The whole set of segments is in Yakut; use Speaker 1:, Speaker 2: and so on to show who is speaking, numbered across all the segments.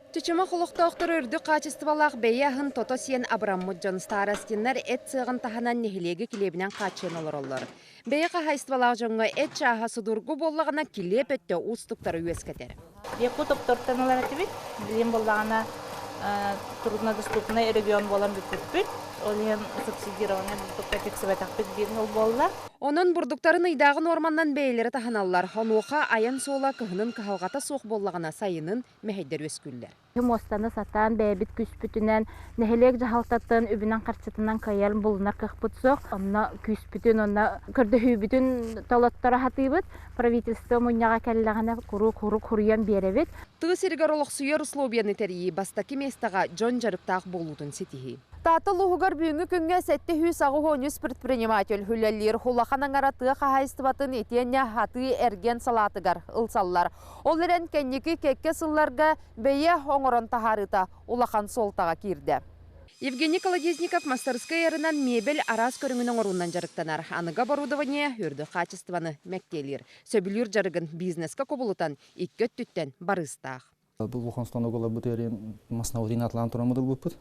Speaker 1: Чычымах олохтоохторо үрдүк хаачыстыбалаах бэйэ аһын тото сиэн абыраммыт дьон Старостиннар эт сыаҕын таһынан нэһилиэги килиэбинэн хааччыйан олороллор. Бэйэ хаһаайыстыбалаах дьоҥҥо эт чааһа судургу буоллаҕына килиэп өттө уустуктары үөскэтэр.
Speaker 2: Якут оптортон ылар этибит. Билигин буоллаҕына труднодоступный регион буолан бүппүппүт. Ол иһин субсидированный бурдукка тиксибэтэхпит биир сыл буолла.
Speaker 1: Онон бурдуктарын ыйдааҕы нуорманнан бэйэлэрэ таһыналлар. Онуоха айан суола кыһынын кыһалҕата суох буоллаҕына сайынын мэһэйдэр үөскүүллэр.
Speaker 2: Муостаны сатаан бэйэбит күүспүтүнэн нэһилиэк дьаһалтатын үбүнэн-харчытынан кыайан булунар кыахпыт суох. Онно күүспүтүн уонна көрдөһүүбүтүн толотторо сатыыбыт. Правительство мунньаҕа кэллэҕинэ куруук хуруйан биэрэбит.
Speaker 1: Тыа сиригэр олохсуйар условияны тэрийии бастакы миэстэҕэ дьон дьарыктаах буолуутун ситиһии. Таатта улууһугар бүгүҥҥү күҥҥэ 783 предприниматель үлэлиир. Улахан аҥара тыа хаһаайыстыбатын итиэннэ атыы-эргиэн салаатыгар ылсаллар. Ол эрэн кэнники кэккэ сылларга бэйэ оҥорон таһаарыыта улахан суолтаҕа киирдэ. Евгений Колодезников мастарыскыай арынан мебель араас көрүҥүн оҥоруунан дьарыктанар. Аныгы оборудование үрдүк хаачыстыбаны мэктиэлиир. Сөбүлүүр дьарыгын бизнеска кубулутан икки өттүттэн барыыстаах.
Speaker 3: Бу улахан станок ыларбыт эрин маснаутин атлаан тураммыт ылбыппыт.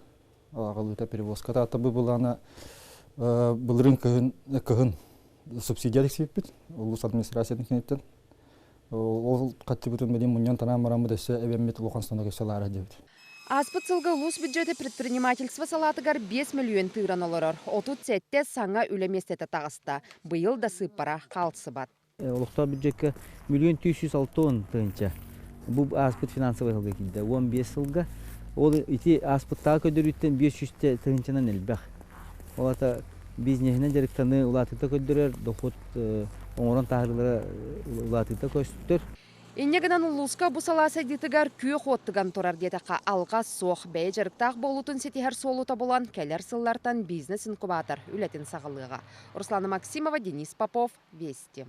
Speaker 3: Аҕалыыта перевозка таатта бу былаана былырын кыһын кыһын субсидия тиксибиппит улуус администрациятын киниттэн. Ол хаттыбытын билин мунньан танаан бараммыт өссө эбэммит улахан станок өссө лаара диэбит.
Speaker 1: Ааспыт сылга улуус бюджета предпринимательство салаатыгар 5 мөлүйүөн тыыран олорор. 37 саҥа үлэ миэстэтэ таҕыста. Быйыл да сыыппара хаалсыбат.
Speaker 4: Олохтоох бюджекка миллион 360 тыһыынча. Бу ааспыт финансовай сылга киирдэ. 15 сылга. Ол ити ааспыттааҕы көрдөрүүттэн 500 тыһыынчанан элбэх. Ол ата бизнеһинэн дьарыктаныы улаатыыта көрдөрөр, дохуот оҥорон таһаарыылара улаатыыта көстөр.
Speaker 1: Инньэ гынан улууска бу салаа сайдыытыгар күөх уот тыган турар диэтэххэ алҕас суох. Бэйэ дьарыктаах буолуутун ситиһэр суолу тобулан, кэлэр сыллартан бизнес-инкубатор үлэтин саҕалыаҕа. Руслана Максимова, Денис Попов, Вести.